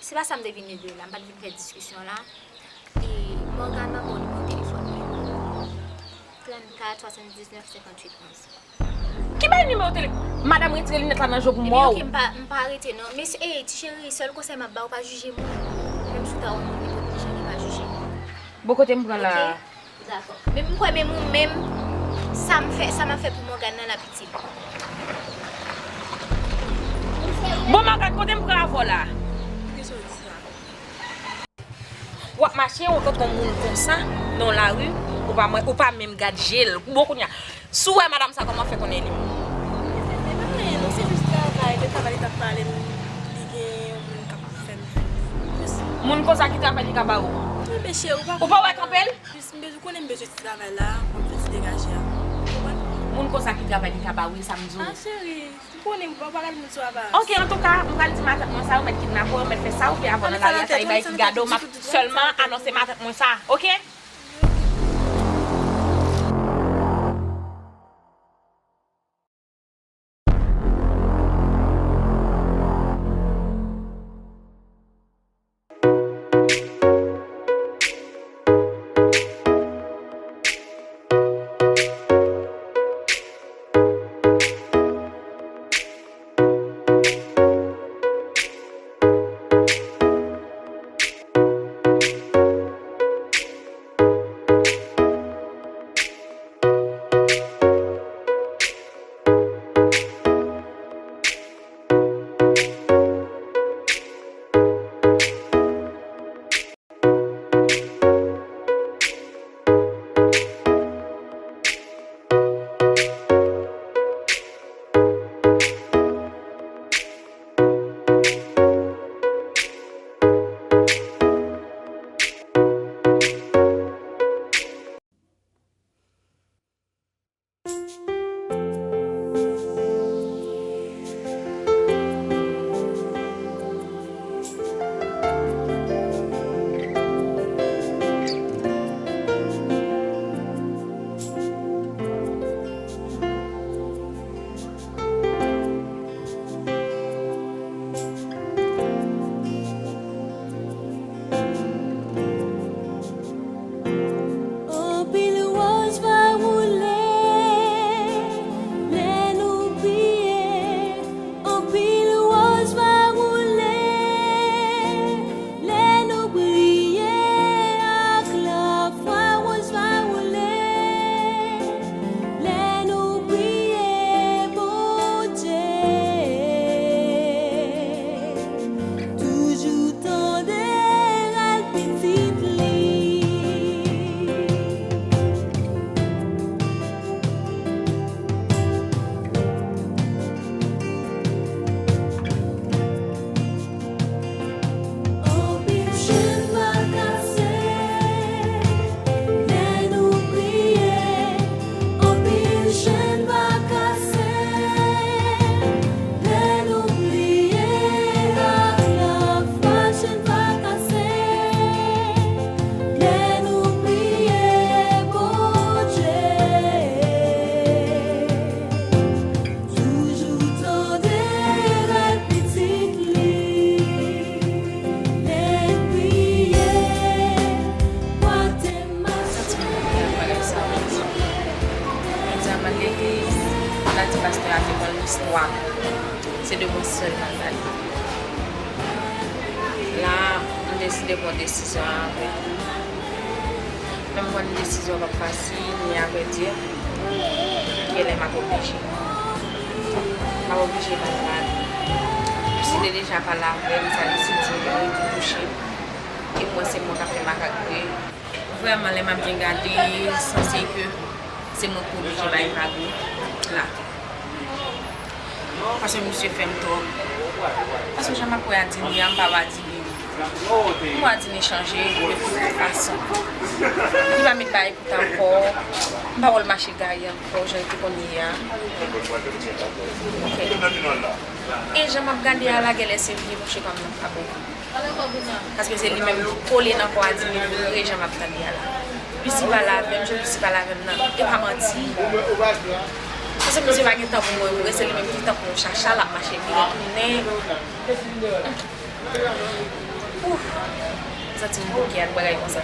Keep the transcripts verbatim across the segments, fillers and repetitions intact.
Se pa sa m te vin regle la, m pa t vin fè diskisyon la. E Morgan, m ap ba w nimewo telefòn mwen. Trannkat, swasanndiznèf, senkantuit, onz. Ki bay nimewo telefòn? Madanm, retire linèt la nan je w pou m wè w. Ebyen, oke, m pa, m pa rete non. Men, ey, ti cheri, sèl konsèy m ap ba w, pa jije moun. Menm si w ta wè moun, nenpòt moun, janm pa jije. Bon, kote m pran la? Oke? Dakò. Men m kwè menm ou menm, sa m fè, sa m ap fè pou Morgan nan, l ap itil. Bon, Morgan, kote m pran avè w la? Poukisa w di sa? W ap mache, w rankontre yon moun konsa nan lari, ou pa, ou pa menm gad je l. Bon, kounye a, si w wè madanm sa, kòman w fè konnen li menm? Se pa anyen, non, se jis travay, de travay li t ap pale m, li gen yon moun k ap fè m jwenn li. Jis moun konsa ki travay li ka ba ou? Wi, men cheri, ou pa konprann. Ou pa wè kanpe l? Jis m bezwen konnen m bezwen ti travay la, pou m fè ti degaje a. Ou konprann? Moun konsa ki travay li ka ba ou, e sa m di w. Ah, cheri, m konnen m pa pral moun sou aparans. Oke, antouka, m pral di matant mwen sa, ou mèt kidnape w, ou mèt fè sa ou vle avè w nan lari a, sa e bagay ki gade w, m ap sèlman anonse matant mwen sa, oke? Se de mwen sèlman l pale. La, m deside pran desizyon an avè l. Men m konn desizyon p ap fasil, men avrèdi, gen lè m ap oblije. M ap oblije bay mal. M deside deja pale avè l, sa li se di li ki touche. E mwen, se mwen k ap fè makak vre. Vrèman, lè m ap byen gade, sanse ke se mwen k oblije bay vag wi la. Paske misye fè m twòp. Paske jan m ap wè Adini a, m pa wè Adini. M wè Adini chanje de tout fason. Li pa met bagay kout ankò. M pa wè l mache gaye ankò, jan l te konn ye a. Ok. E jan m ap gade a la, genlè se vye mouche pa m nan k ap bon. Paske se li menm ki kole nan kò Adini vre jan m ap tande a la. Lucy pale avè m, jan Lucy pale avè m nan, e pa manti. Paske misye pa gen tan pou mwen vre, se li menm ki tankou yon chacha, l ap mache vire tounen. Ouf! M santi m bouke ak bagay konsa. M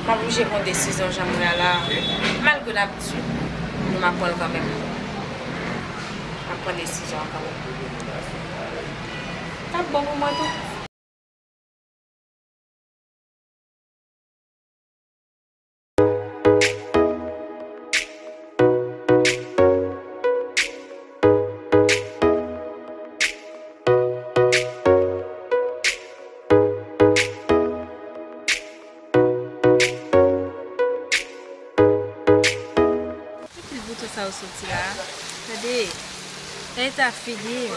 ap oblije pran desizyon jan m wè a la. Malgre l ap di, men m ap pran l kanmenm. M ap pran desizyon an kanmenm. T ap bon pou mwen tou. Ki pil bouton sa yo soti la? Gade. Gade eta figi m.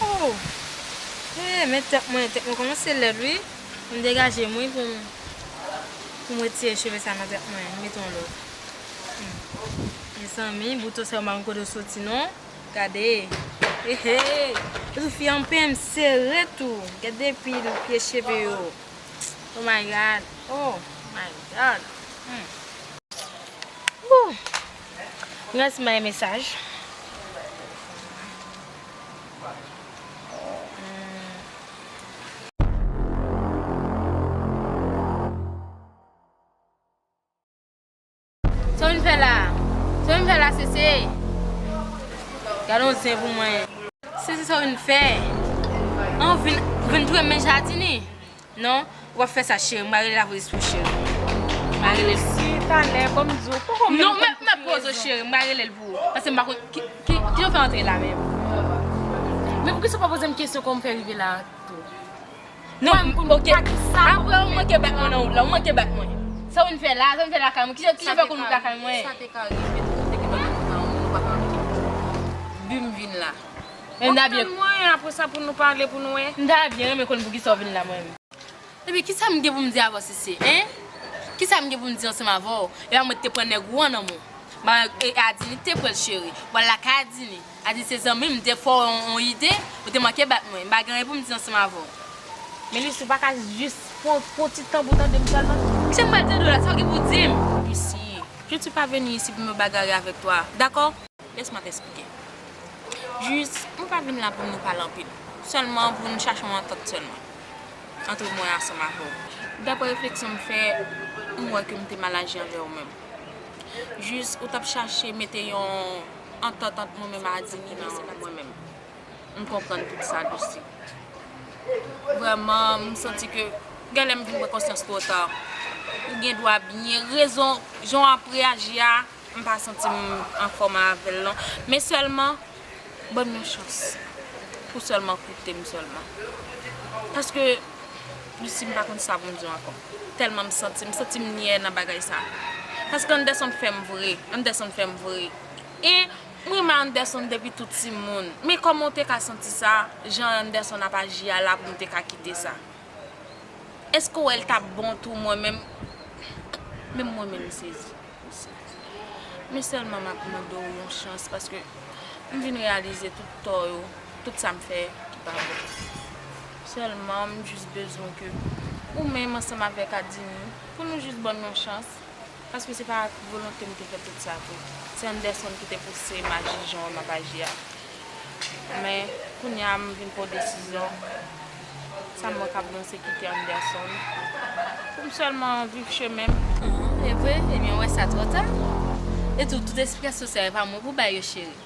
Oh! Eh, men tèt mwen, tèt mwen kòmanse lèd wi. M degaje m wi pou m, pou m retire cheve sa nan tèt mwen. M mete yon lòt. Hmm. Mezanmi, bouton sa yo m pa konn kote yo soti non. Gade. Hey, hey. Yo tou fi an pen m sere tou. Gade pil pye cheve yo. Oh my God. Oh my God. Hmm. Bon. Gade si m pa gen mesaj. Hmm. Sa w vin fè la? Sa w vin fè la, Sese? Gade yon zen pou mwen. Sese, sa w vin fè? An, w vin, w vin touye men Jadini? Non, w ap fè sa, cheri. M pral rele lapolis pou cheri. M pral rele l. Si, talè, ban m di w, poko menm konn pou ki rezon. Non, men, men poze w, cheri. M pral rele l pou ou. Paske m pa konn ki, ki, ki jan w fè antre la menm. Men poukisa w pa poze m kesyon kòman m fè rive la tou? Non, ok. Apre, ou manke bat mwen nan wout la, ou manke bat mwen. Sa w vin fè la, sa w vin fè lakay mwen. Kijan, kijan fè konn wout lakay mwen? Sa te ka rive tou, te gentan nan wout la, nou pa ka rive. Bi m vin la. Men m ta byen. Bon, tann mwen, apre sa pou nou pale, pou nou wè. M ta byen renmen konn poukisa w vin la, mwen menm. Ebyen, kisa m gen pou m di avè w, Sese, en? Kisa m gen pou m di ansanm avè w? E pa mwen ki te pran nèg ou an nan men w. Ba, e, Adini te pran l, cheri. W al lakay Adini. Adini se zanmi m, m te fè w yon, yon ide, ou te manke bat mwen. M pa gen anyen pou m di ansanm avè w. Men Lucy, ou pa ka jis pran, pran ti tan pou w tande m sèlman? Kijan m pral tande w la, sa w gen pou w di m? Lucy, je ne suis pas venue ici pour me bagarrer avec toi, d'accord? Laisse-moi t'expliquer. Jis, mwen pa vin la pou nou pale anpil. Sèlman pou nou chache yon antant sèlman. Antre mwen ansanm avè w. Daprè refleksyon m fè, m wè ke m te mal aji anvè w menm. Jis, ou t ap chache mete yon antant ant mwen menm ak Adini, men se pa mwen menm. M konprann tout sa, Lucy. Vrèman, m santi ke genlè m vin pran konsyans twò ta. Ou gen dwa byen rezon, jan w ap reyaji a, m pa santi m anfòm avè l non. Men sèlman, ban m yon chans. Pou sèlman koute m sèlman. Paske, Lucy, m pa konn sa pou m di w ankò. Tèlman m santi, m santi m nyè nan bagay sa. Paske Anderson fè m vre. Anderson fè m vre. E m renmen Anderson depi tou timoun. Men kòman w te ka santi sa, jan Anderson ap aji a la pou m te ka kite sa? Èske w wè l t ap bon tou mwen menm? Menm mwen menm m sezi osi. Men sèlman m ap mande w yon chans, paske m vin reyalize tout tò yo, tout sa m fè ki pa bon. Sèlman, m jis bezwen ke ou menm ansanm avèk Adini, pou nou jis ban m yon chans. Paske se pa ak volonte m te fè tout sa vre. Se Anderson ki te pouse m aji jan m ap aji a. Men, kounye a, m vin pran desizyon. Sa m wè k ap bon, se kite Anderson. Pou m sèlman viv chemen m. An, e vre? Ebyen, w wè sa twò ta. E tou, tout esplikasyon sa yo, e pa mwen pou bay yo, cheri.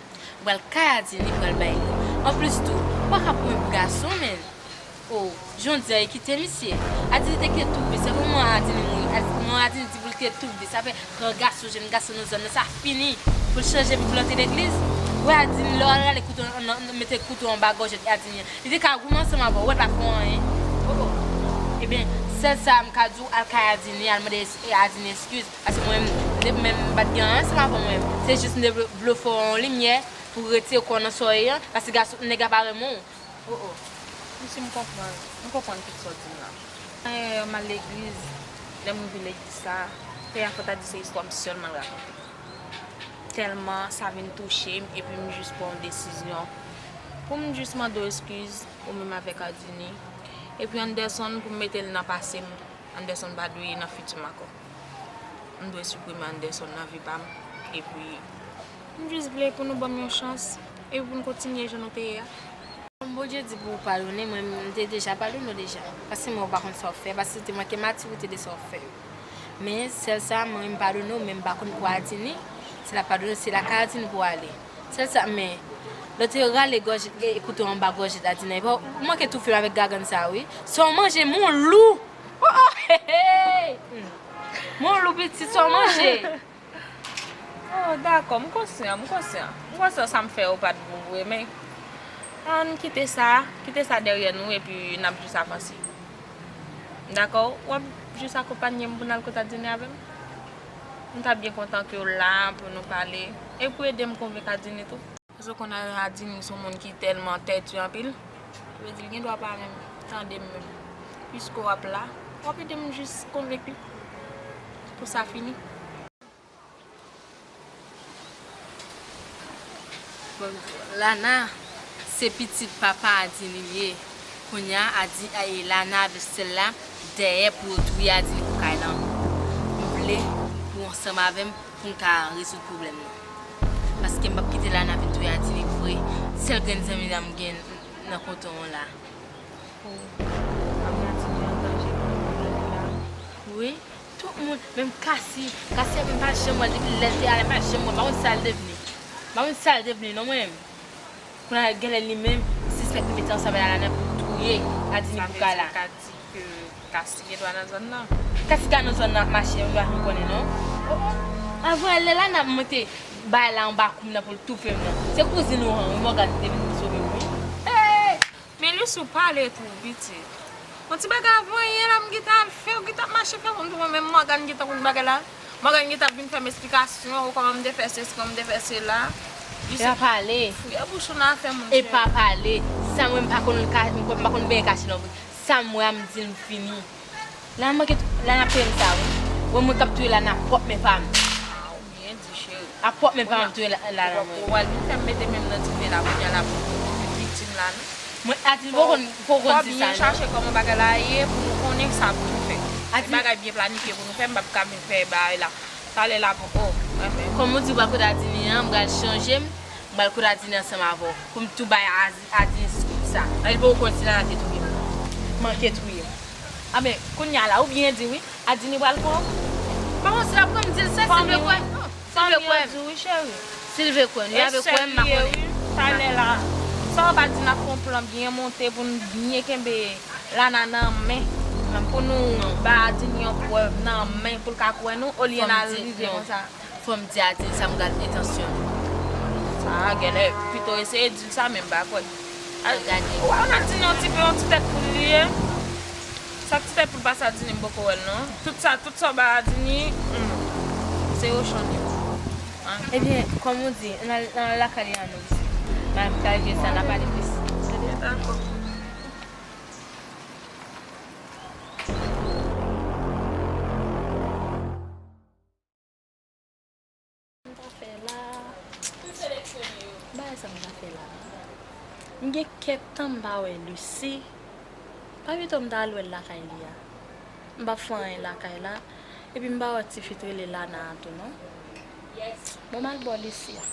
Pral kay Adini, pral bay li. Anplis tou, ou pa ka pran yon gason, menn. O, jan w di a, e kite misye. Adini te kite tout vi, se kòman Adini mouri. Ad- kòman Adini di pou l kite tout vi, sa fè pran gason, jèn gason nan zòn nan, sa fini. Pou l chanje vi pou l antre legliz. Wè Adini, lè w al rale kouto, nan- nan- mete kouto anba gòjèt Adini an. Li te ka goumen ansanm avè w, ou pa t ap fè anyen. O, o. Ebyen, sèl sa m ka di w, al kay Adini, al mande es- Adini eskiz. Paske mwen menm, depi menm m pa t gen anyen ansanm avè w mwen menm. Se jis m te vle, vle fè w yon limyè pou w retire kò w nan sa w ye an, paske gason, nèg la pa renmen w. O, o. Mesye, m konprann. M konprann tout sa w di m la. Dayè, m al legliz, lè m rive legliz sa, prè a fò ta di se istwa m sèlman l rakonte. Tèlman sa vin touche m, epi m jis pran yon desizyon pou m jis mande w eskiz, ou menm avèk Adini, epi Anderson pou m mete l nan pase m. Anderson pa dwe nan fiti m ankò. M dwe siprime Anderson nan vi pa m. Epi, m jis vle pou nou ban m yon chans, epi pou n kontinye jan nou te ye a. Kòm Bondye di pou w padone, mwen, m te deja padone w deja. Paske mwen, ou pa konn sa w fè, paske w te manke matirite de sa w fè yo. Men, sèl sa, mwen, m padone w, men m pa konn pou Adini. Si l ap padone w, se lakay Adini pou w ale. Sèl sa, men, lè w te rale gòj, e, kouto anba gòj Adini, ou manke toufe l avèk gagann sa, wi. Sa w manje, mon lou! Oh, oh, hey, hey! Hmm. Mon lou pitit, sa w manje? Oh, dakò, m konsyan, m konsyan. M konsyan sa m fè yo pa t bon vre, men ann kite sa, kite sa dèyè nou, epi n ap jis avanse. Dakò, w ap jis akonpanye m pou n al kot Adini avè m? M ta byen kontan ke w la pou nou pale, e pou ede m konvenk Adini tou. Paske w konn Adini se yon moun ki tèlman tèti anpil, sa vle di l gen dwa pa menm tande m menm. Piske w ap la, w ap ede m jis konvenk li pou sa fini. Bon, Lana, se pitit papa Adini l ye. Kounye a, Adi- e, Lana avèk Stella dèyè pou yo touye Adini pou kay lan. M vle pou w ansanm avè m pou n ka rezoud pwoblèm nan. Paske m p ap kite Lana vin touye Adini vre. Sèl grenn zanmi la m gen nan konton an la. Oh, Adini an danje pou nou la. Wi, tout moun, menm Kasi, Kasi ap m pa janm wè l depi lè l te ale, m pa janm wè l, m pa konn sa l devni. M pa konn sa l devni non mwen menm. Kounye a genlè li menm, sispèk li mete ansanm avè Lana pou touye Adini pou kay la. Sa vle di ou ka di ke Kasi gen dwa nan zòn nan? Kasi ka nan zòn nan ap mache, yon dwa m konnen non. Oh, oh. Avan lè Lana ap monte bay la anba kou m nan pou l toufe m nan. Se kouzin ou an, wi, Mògàn ki te vin sove m, wi. Hey! Men Lucy ou pale twò pitit. Yon ti bagay avan yè la m gentan al fè, ou gentan ap mache fè wont pou mwen, men Mògàn gentan konn bagay la. Mògàn gentan ap vin fè m esplikasyon, ou kòman m te fè sesi, kòman m te fè sela. Li pa pale. Fouye bouch ou nan afè moun, cheri. E pa pale. Sa mwen m pa konn ka, m pa konn benyen kache non. Sa m wè a m di l m fini. La manke, la n ap touye m sa wi. Wè mwen k ap touye la nan pwòp men pa m. Ah, ou byen di, cheri. A pwòp men pa m ap touye la, la, la mwen. Ou pral vin fè m mete men m nan dife la, kounye a la pou ou vin viktim la, non. Mwen, Adini poko konn, poko konn di sa, non. Fò w byen chache kòman bagay la ye pou nou konnen sa pou nou fè. Adini. Bagay byen planifye pou nou fè, m p ap ka vin fè bagay la. Talè la pou, oh, mwen menm. Kòm ou di w pral kote Adini an, m pral chanje m, m pral kote Adini ansanm avè w. Pou m tou bay Adini scoop sa. Adini poko konn si Lana te touye m. Manke touye m. A men, kounye a la, ou byen di wi. Adini pral pran w? Pa bon, si l ap pran m, di l sa, si l vle kwè m. Si l vle kwè m. Fanmi yo di wi, cheri. Si l vle kwè m, li ap kwè m, m pa konnen. Talè la, sa w pa di n ap fè yon plan byen monte pou n byen kenbe Lana nan men. Pou nou ba Adini yon prèv nan men pou l ka kwè nou, olye n al rive konsa. Fò m di Adini sa m gad entansyon l. Sa a genlè pito eseye di l sa, men m pa kwè. Al gade. Ou pa konn Adini yon ti pe yon ti tèt poul li ye? Sa ti tèt poul pase Adini m poko wè l non. Tout sa, tout sa w ba Adini, hmm, se Ochon li. Ebyen, kòm ou di, n al, n al lakay li an nou. Mwen, m ka rive sa, n a pale plis. Ebyen, dakò. M ta fè la. M seleksyone yo. Bagay sa m ta fè la. M gen kèk tan m pa wè Lucy. Pa pito m ta al wè l lakay li a. M p ap fè anyen lakay la. Epi m pa wè ti fi t rele Lana a tou non. Bon, m al bò Lucy a.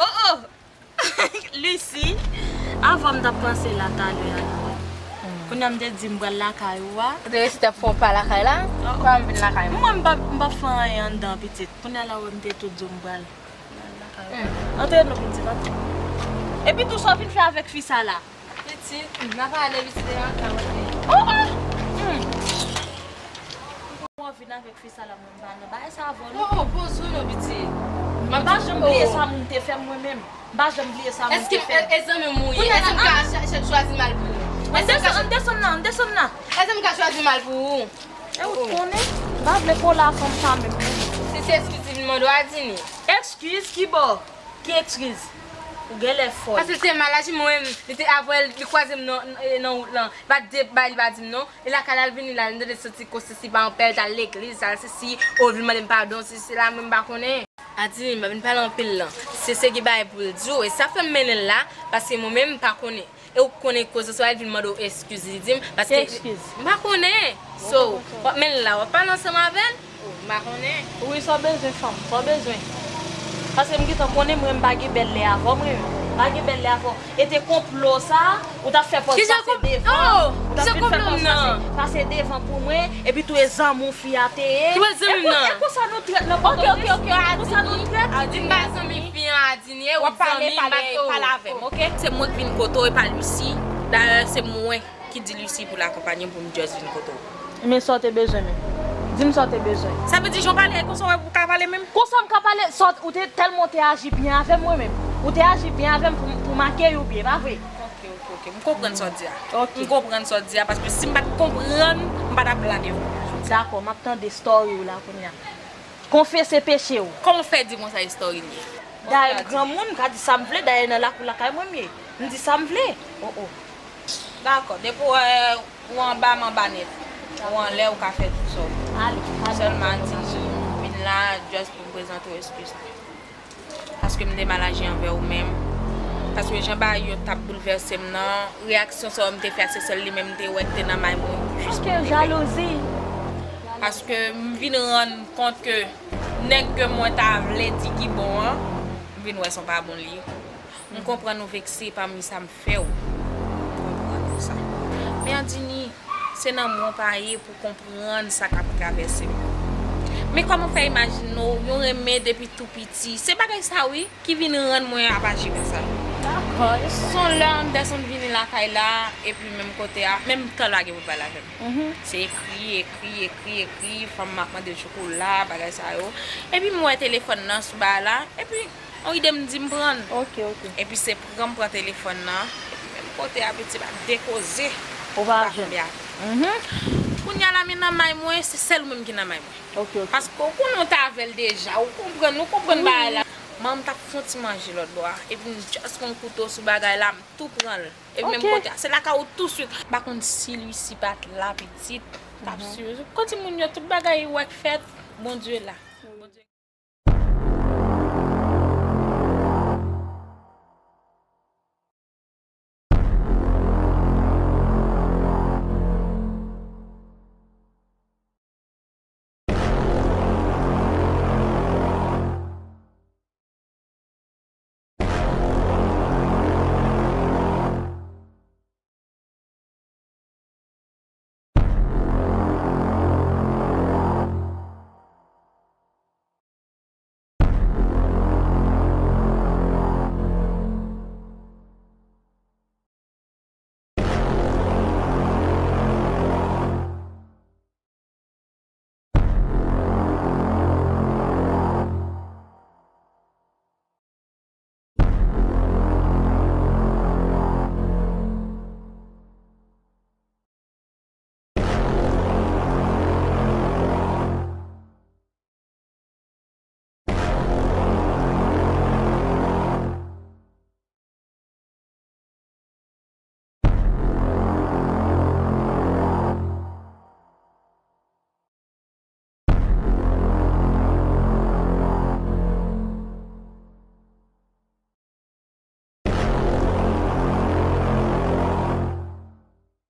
Oh, oh! Lucy, avan m t ap panse la talè a. Kounye a m te di m pral lakay ou a. Ou te resi t ap fè yon pa lakay la? Kòman m vin lakay mwen? Mwen m p ap, m p ap fè anyen anndan pitit. Kounye a la wè m te tou di w m pral lakay ou. Antre non pitit, antre. Epi tou sa w vin fè avèk fi sa la? Pitit, m pa pale pitit e antre wè. Oh oh! Mwen vin avèk fi sa la mwen m pa nan bagay sa avè w non. Oh oh, poze w non pitit. M pa janm bliye sa moun te fè m mwen menm. M pa janm bliye sa moun te fè m. Èske e zanmi m ou ye? Èske m ka chèk chwazi mal pou ou? An desann, an desann nan, an desann nan. Èske m ka chwazi mal pou ou? E ou t konnen? M pa vle kole a fanm sa menm non. Si se eskiz li vin mande w a Dini. Eskiz kibò? Ki eskiz? Ou genlè fòl. Paske l te mal aji mwen menm, li te avè l, li kwaze m nan, nan, nan wout lan. Li pa t de bay li pa di m non. E lakay la l vini la, li tande soti konsi si pa yon pè, l t al legliz, l t al sesi, o vin mande m padon, si se la mwen m pa konnen. A Dini, m pa vin pale anpil lan. Se se ki bagay pou l di w, e sa fè m mennen l la, paske mwen menm m pa konnen. E ou konnen koze sa, l vin mande w eskiz, li di m, paske m pa konnen. So, w ap mennen l la, w ap pale ansanm avè l? Oh, m pa konnen. Wi, sa w bezwen fanm, sa w bezwen. Paske m gentan konnen mwen m pa gen bèl lè avè w, mwen menm. M pa gen bèl lè avè w. E te konplo sa, ou t ap fè pòz pase devan. Ou t ap vin fè pòz pase, pase devan pou mwen, epi tou e zanmi w fi a te ye. Ki pòz zanmi m nan? E konsa nou trèt nan pòtoprens? Konsa nou trèt? Di m pa zanmi fi an, Adini, e ou zanmi m, pale avè m, oke? Se mwen k vin kote w, e pa Lucie. Dayè, se mwen ki di Lucie pou l akonpanye m pou m just vin kote w. Men sa w te bezwen menm? Di m sa w te bezwen. Sa vle di jan w pale a, e konsa w wè pou w ka pale menm? Konsa m ka pale, sa w, ou te tèlman w te aji byen avè m mwen menm. Ou te aji byen avè m pou, pou m akeyi w byen, pa vre? Ok, ok, ok. M konprann sa w di a. Ok. M konprann sa w di a, paske si m pa t konprann, m pa t ap la devan w. Dakò, m ap tande story w la kounye a. Konfese peche w. Kòman w fè di konsa e story l ye? Dayè, granmoun, m ka di sa m vle, dayè nan lakou lakay mwen m ye. M di sa m vle. Oh, oh. Dakò, depi w wè ou anba, m anba nèt. Ou anlè, ou ka fè tout sa w vle. Ale, ale. Sèlman di m vin la, just pou m prezante w eskiz la. Paske m te mal aji anvè ou menm. Paske jan bagay yo t ap boulvèse m nan, reyaksyon sa yo m te fè a, se sèl li menm m te wè k te nan may mwen. Jis pou m te fè. Paske jalouzi. Paske m vin rann kont ke nèg ke mwen ta vle di ki bon an, m vin wè se yon pa bon li ye. M konprann ou vekse pami sa m fè w. M konprann ou sa. Men Andini, se nan mwen w pa ye pou konprann sa k ap travèse m. Men kòman w fè imajine w, yon renmen depi tou piti. Se bagay sa wi ki vin rann mwen ap aji konsa. Dakò. Se yon lè Anderson vini lakay la, epi menm kote a, menm tan lage pou l pale avè m. Se ekri, ekri, ekri, ekri, fanm m ap mande l chokola, bagay sa yo. Epi m wè telefòn nan sou bagay la, epi yon ide m di m pran l. Ok, ok. Epi se pran m pran telefòn nan, epi menm kote a piti pa dekoze. Ou pa jwenn. Kounye a la men nan may mwen, se sèl ou menm ki nan may mwen. Ok, ok. Paske ou konnen w t avè l deja, ou konprann, ou konprann bagay la. Manman m t ap fè yon ti manje lòt bò a, epi m just pran kouto sou bagay la, m tou pran l. Epi menm kote a, se lakay ou touswit. M pa konn si Lucie pa t la pitit, t ap swiv. Kon timoun yo, tout bagay wè k fèt, Bondye la.